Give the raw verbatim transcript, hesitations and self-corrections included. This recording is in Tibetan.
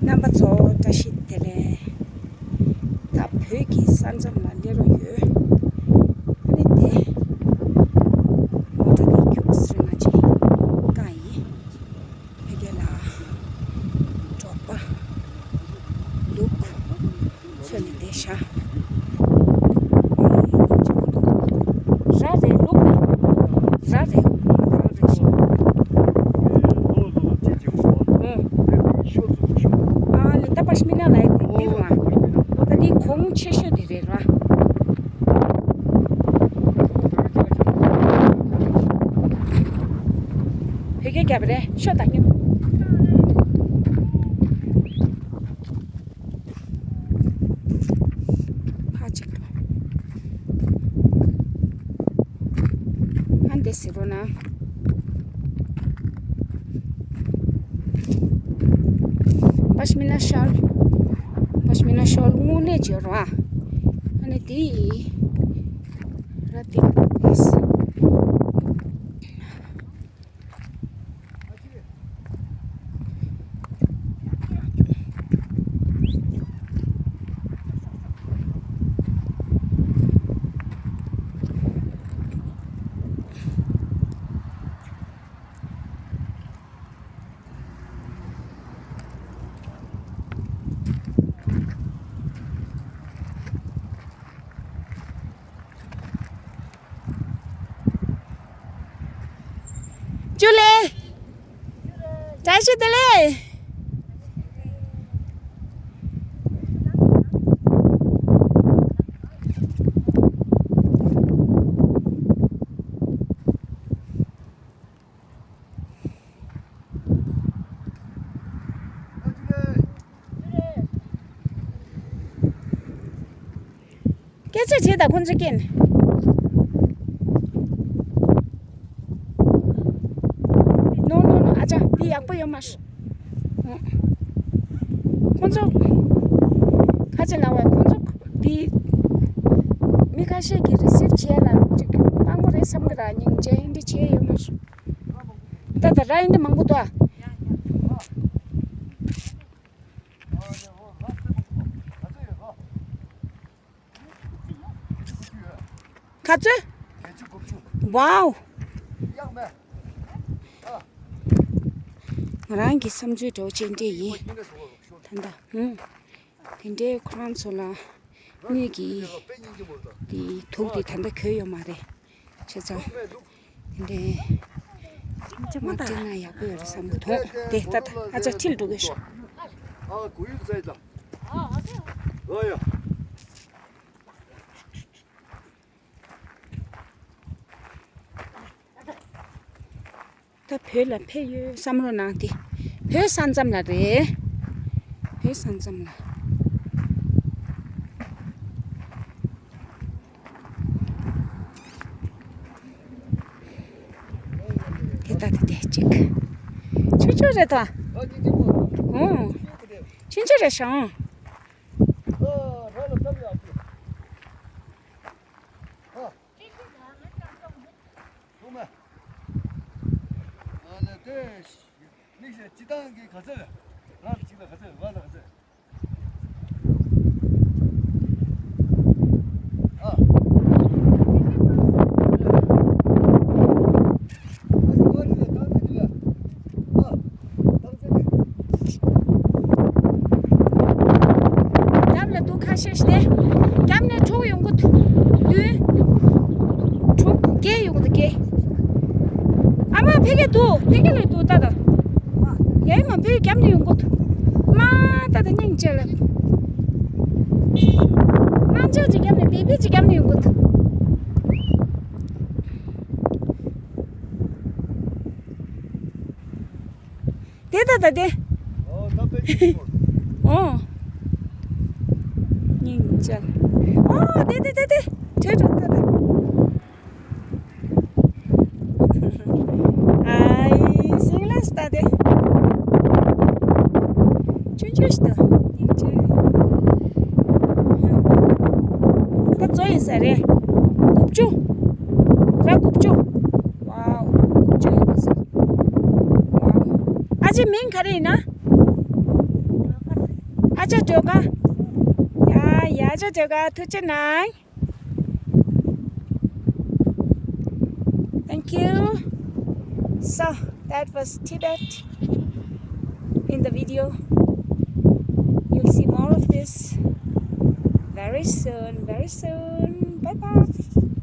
རྣམ་པ་ཚོ་བཀྲ་ཤིས་བདེ་ལེགས། ད་བོད་ཀྱི་ས་མཚམས་ལ་སླེབས་རོགས་ཡོད། ཨ་ནི་དེ་མོ་ཊ་དེ་རྒྱུགས་སེ་ང་ཅིག་བཀག་ཡིན། ཕ་གི་ལ་འབྲོག་པ་ལུག་ཚོས་ནས་བསྡད་ཤག་ར་རེད་ལུག་རེད། ར་རེད། ར་རེད་ཤག་ཨ་ལི་ད་པ་ཤ་མི་ན་ལ་ཡི་དེ་འདི་རུ་ཨ། ད་འདི་གོང་ཆེ་ཤོས་དེ་རེད་ར། བོད་སྐད་རྒྱབ་རེད་ཤོད་ད་སྙོམས། ཕ་ཅིག་ཨ་འདི་ཟེར་རོ་ན། པ་ཤ་མི་ན་ཤལ། པ་ཤ་མི་ན་ཤལ་དངོས་གནས་བྱོས་རོ་ཨ། ཨ་ནི་དེ་ཡིན། ར་དེ་ཡིན། ཇུ་ལེ། བཀྲ་ཤིས་བདེ་ལེགས། སྐད་ཆ་བྱེད་དང་ཁོང་ཚོ་སྐད་ནས། ནོ་ནོ་ནོ། ཨ་ཅག་འདི་ཡག་པོ་ཡོད་མ་རེད། ཁོང་ཚོ་ཁ་ཆེ་ལ་བ་ཁོང་ཚོ་འདི་མི་ཁ་ཤས་ཀྱིས་རི་སིབ་བྱས་ལ་ཅིག་དཔང་པོ་རེད་བསམ་གི་ར། སྙིང་རྗེ་འདི་བྱས་ཡོད་མ་རེད། ད་ད་ར་འདི་མང་པོ་འདུག་ཨ། ག་ཚོད། ཝའོ། ང་རང་གི་བསམ་ཚུལ་འདྲ་བོ་ཅིག་འདྲ་ཡིན། ད་ལྟ་ཧུང་། དེ་འདྲའི་ཁོ་རང་ཚོ་ལ་དངུལ་གྱི་དེ་དུག་དེ་ད་ལྟ་གྱོན་ཡོད་མ་རེད། བྱས་ཙང་དེ་འདྲའི་མ་སྤྲད་ན་ཡག་པོ་ཡོད་རེད་བསམ་གི་འདུག་དེ་ད་ལྟ་ཨ་ཅག་ཁྲིད་འགྲོ་གི་ཤོག་ད་བོད་ལ་ཕེབས་ཡོད་བསམ་བློ་གནང་སྟེ། བོད་ས་མཚམས་ལ་རེད། བོད་ས་མཚམས་ལ། དེ་ལྟ་དེ་བསྡད་ཅིག་ཆུང་ཆུང་རེད་ད། འོང་། ཆུང་ཆུང་རེད་ཤག་ཨ། ཐུག་མ། ཨ་ནི་དེ་མིག་ཤེས་སྤྱི་བཏང་གི་ག་ཚོད། རང་གཅིག་ལ་ག་ཚོད། ང་ལ་ག་ཚོད། ཨ། ཨ་ནི་ང་ལ་ད་ཚོད་ཅིག་ལ། ཨ། རྒྱབ་ལ་འདུག་ཁ་ཤས་ཤིག་སྟེ། རྒྱབ་ནས་དྲུག་ཡོང་གི་འདུག་བདུན། དྲུག་བརྒྱད་ཡོང་གི་འདུག་བརྒྱད། ཨ་མ་ཕ་གི་འདུག་ཕ་གི་ལ་འདུག་ད་ད། ཡ་ཡ་མ་བུ་རྒྱབ་ནས་ཡོང་གི་འདུག་མ་ད་ད་སྙིང་རྗེ་ལ། མ་ཅག་ཅིག་རྒྱབ་ནས་བི་བི་ཅིག་རྒྱབ་ནས་ཡོང་གི་འདུག་དེ་ད་ད་དེ། ཨོ་ད་པེ་ཅིག་ཨོ། སྙིང་རྗེ། ཨོ་དེ་དེ་དེ་དེ། ཁྲེ་ཁྲེ་དེ་དེ། ཨའི་སིང་ལ་སྟ་དེ། ཆུང་ཆུང་ཞིག་ཏུ་སྙིང་རྗེ། ད་ཚོ་ཡིན་ས་རེད། དགུ་བཅུ། ར་དགུ་བཅུ། ཝའོ། དགུ་བཅུ་ཡིན་ས། ཝའོ། ཨ་ཅེ་མིང་ག་རེ་ཡིན་ན། ཅག་འགྲོ་ག་ཡ་ཡ་ཅག་འགྲོ་ག་ཐུགས་རྗེ་གནང་། Thank you. So that was Tibet in the video. You'll see more of this very soon, very soon. Bye bye.